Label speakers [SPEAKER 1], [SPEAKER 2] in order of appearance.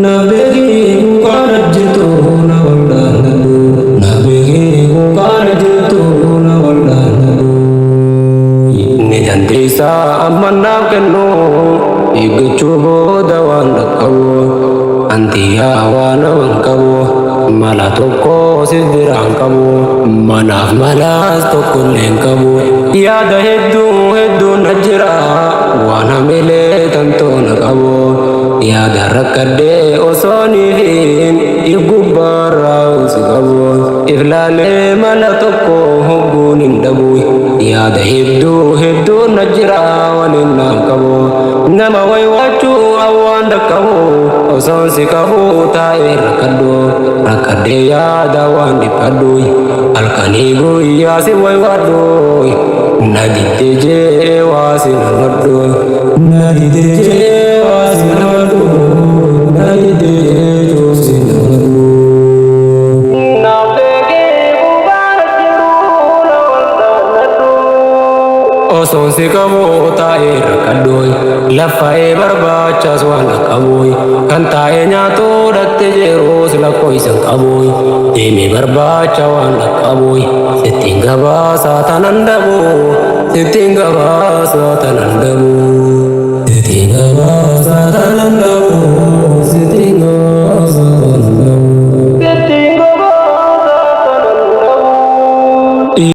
[SPEAKER 1] Na beeki quuqaana jirtu na wal'aanadhu. Na beeki quuqaana jirtu na wal'aanadhu. Ni dandeessaa amma naaf kennu eeggachuu booda waan dhaqqabu. Anti yaa waan hawan qabu mala tokko si biraan qabu. Manaaf malaas tokko illee hin qabu. Yaada hedduu hedduu na jira waan hamilee tantoona qabu. Yaada rakkadhee osoo niifiin if gubbaarraa si qabu. Iflaalee mala tokko hogguun hin dhabu. Yaada hedduu hedduu na jira waliin naan qabu. Nama waywaachuu awwaan dhaqqabu osoon si qabu taa'ee rakkadhu. Rakkadhee yaada waan dhiphadhu. Halkanii guyyaa si waywaadhu. Na diddee jee waa si namadhu. Na diddee jee waa si namadhu. Na diddee jee si namadhu. Na beekee bubaara jiru na wal'aanadhu. Osoon si qabu taa'ee rakkadhu. Lafaa'ee barbaachaas waan dhaqqabu. Kan taa'ee nyaatu dhatte jiruus lakkoofsa hin qabu. Deemee barbaacha waan dhaqqabu. Sittiin gabaasaa tanan dhabu. Sittiin gabaasaa tanan dhabu.